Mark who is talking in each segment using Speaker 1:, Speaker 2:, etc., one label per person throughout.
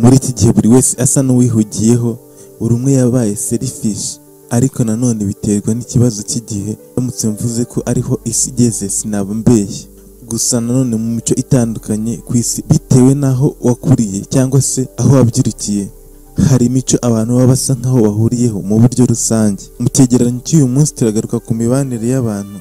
Speaker 1: Muri iki gihe buri wese asa n'uwihugiyeho, buri umwe yabaye selfish, ariko nanone biterwa n'ikibazo cy'igihe. Ndamutse mvuze ko ariho isi igeze sinaba mbeshye. Gusa nanone mu mico itandukanye ku isi, bitewe n'aho wakuriye cyangwa se aho wabyirukiye, hari imico abantu baba basa nkaho bahuriyeho mu buryo rusange. Mu cyegeranyo cy'uyu munsi turagaruka ku mibanire y'abantu,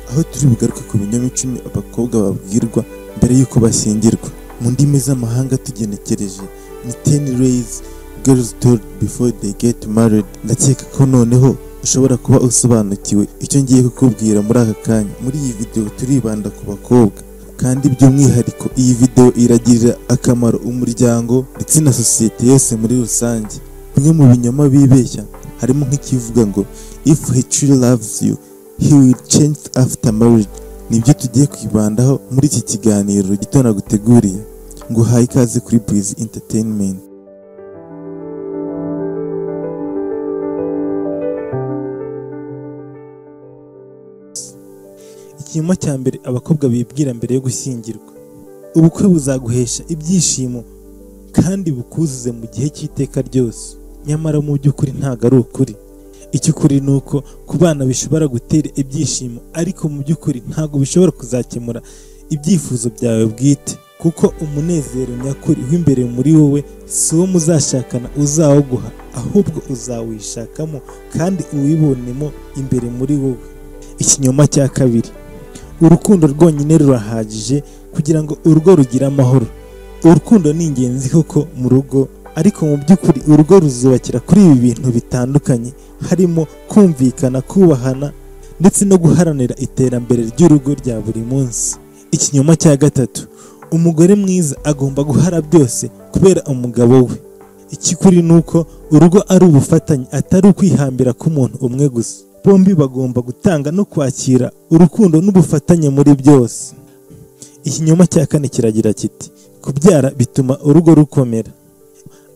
Speaker 1: aho turi bugaruke ku binyoma 10 abakobwa babwirwa mbere y'uko bashyingirwa. Mu ndimi z'amahanga tugenekereje ni 10 ways girls told before they get married. Ndakeka ko noneho ushobora kuba usobanukiwe icyo ngiye kukubwira muri aka kanya. Muri iyi video turibanda ku bakobwa, kandi by'umwihariko iyi video iragirira akamaro umuryango ndetse na sosiyete yose muri rusange. Bimwe mu binyoma bibeshya harimo nk'ikivuga ngo if he truly loves you he will change after marriage. Nibyo tugiye kwibandaho muri iki kiganiro gito naguteguriye. Nguhaye ikaze kuri Breezy Entertainment. Ikinyoma cya mbere abakobwa bibwira mbere yo gushyingirwa: ubukwe buzaguhesha ibyishimo kandi bukuzuze mu gihe cy'iteka ryose. Nyamara mu by'ukuri ntabwo ari ukuri. Icy'ukuri ni uko kubana bishobora gutera ibyishimo, ariko mu by'ukuri ntabwo bishobora kuzakemura ibyifuzo byawe bwite, kuko umunezero nyakuri w'imbere muri wowe si uwo muzashakana uzawuguha, ahubwo uzawishakamo kandi uwibonemo imbere muri wowe. Ikinyoma cya kabiri: urukundo rwonyine rurahagije kugira ngo urugo rugire amahoro. Urukundo ni ingenzi koko mu rugo, ariko mu by'ukuri urugo ruzubakira kuri ibi bintu bitandukanye, harimo kumvikana, kubahana ndetse no guharanira iterambere ry'urugo rya buri munsi. Ikinyoma cya gatatu: umugore mwiza agomba guhara byose kubera umugabo we. Ikikuri ni uko urugo ari ubufatanye, atari ukwihambira k'umuntu umwe gusa. Bombi bagomba gutanga no kwakira urukundo n'ubufatanye muri byose. Ikinyoma cya kane kiragira kiti: kubyara bituma urugo rukomera.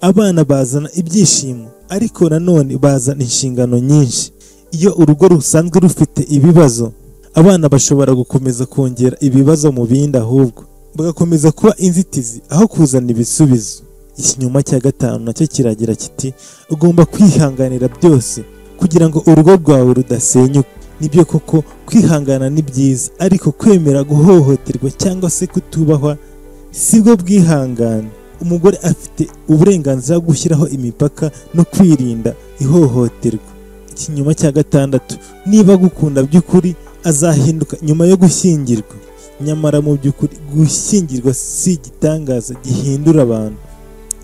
Speaker 1: Abana bazana ibyishimo, ariko nanone bazana inshingano nyinshi. Iyo urugo rusanzwe rufite ibibazo, abana bashobora gukomeza kongera ibibazo mu bindi, ahubwo bagakomeza kuba inzitizi aho kuzana ibisubizo. Ikinyoma cya gatanu nacyo kiragira kiti: ugomba kwihanganira byose kugira ngo urugo rwawe rudasenyuka. Nibyo koko kwihangana ni byiza, ariko kwemera guhohoterwa cyangwa se kutubahwa sibwo bwihangane. Umugore afite uburenganzira bwo gushyiraho imipaka no kwirinda ihohoterwa. Ikinyoma cya gatandatu: niba gukunda by'ukuri azahinduka nyuma yo gushyingirwa. Nyamara mu by'ukuri gushyingirwa si igitangaza gihindura abantu.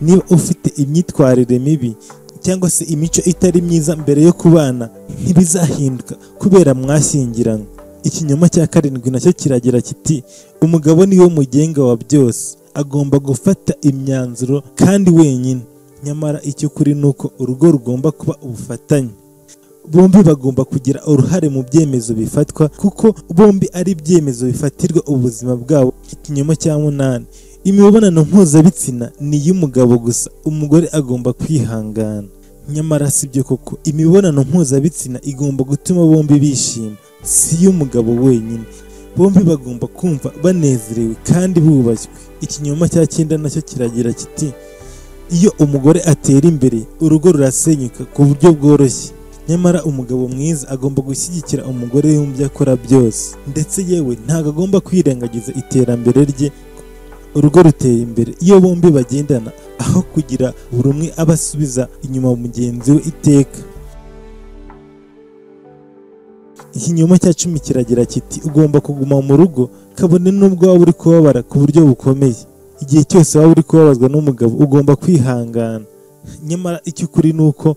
Speaker 1: Niba ufite imyitwarire mibi cyangwa se imico itari myiza mbere yo kubana, ntibizahinduka kubera mwashyingiranywe. Ikinyoma cya karindwi nacyo kiragira kiti: umugabo niwe mugenga wa byose, agomba gufata imyanzuro kandi wenyine. Nyamara icy'ukuri ni uko urugo rugomba kuba ubufatanye. Bombi bagomba kugira uruhare mu byemezo bifatwa, kuko bombi ari ibyemezo bifatirwa ubuzima bwabo. Ikinyoma cya munani: imibonano mpuzabitsina ni iy'umugabo gusa, umugore agomba kwihangana. Nyamara si byo koko, imibonano mpuzabitsina igomba gutuma bombi bishima, si iy'umugabo wenyine. Bombi bagomba kumva banezerewe kandi bubashywe. Ikinyoma cya cyenda nacyo kiragira kiti: iyo umugore atera imbere urugo rurasenyuka ku buryo bworoshye. Nyamara umugabo mwiza agomba gushyigikira umugore we mu byo akora byose, ndetse yewe ntabwo agomba kwirengagiza iterambere rye. Urugo rutera imbere iyo bombi bagendana, aho kugira buri umwe abasubiza inyuma mugenzi we iteka. Ikinyoma cya 10 kiragira kiti: ugomba kuguma mu rugo kabone n'ubwo waba uri kubabara ku buryo bukomeye. Igihe cyose waba uri kubabazwa n'umugabo ugomba kwihangana. Nyamara icy'ukuri ni uko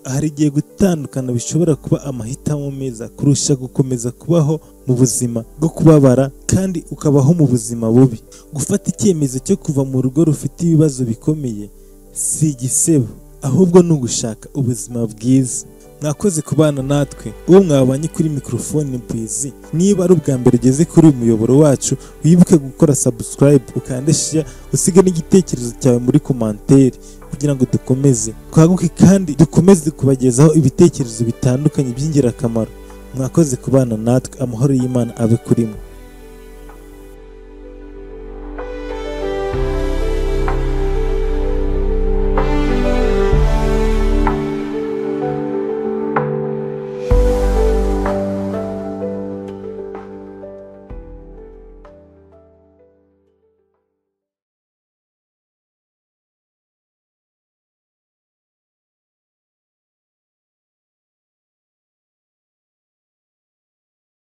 Speaker 1: hari igihe gutandukana bishobora kuba amahitamo meza kurusha gukomeza kubaho mu buzima bwo kubabara kandi ukabaho mu buzima bubi. Gufata icyemezo cyo kuva mu rugo rufite ibibazo bikomeye si igisebo, ahubwo ni ugushaka ubuzima bwiza. Mwakoze kubana natwe, uwo mwabanye kuri microphone Breezy. Niba ari ubwa mbere ugeze kuri uyu muyoboro wacu, wibuke gukora subscribe, ukande share, usige n'igitekerezo cyawe muri commentaire kugira ngo dukomeze twaguke kandi dukomeze kubagezaho ibitekerezo bitandukanye by'ingirakamaro. Mwakoze kubana natwe, amahoro y'Imana abe kuri mwe.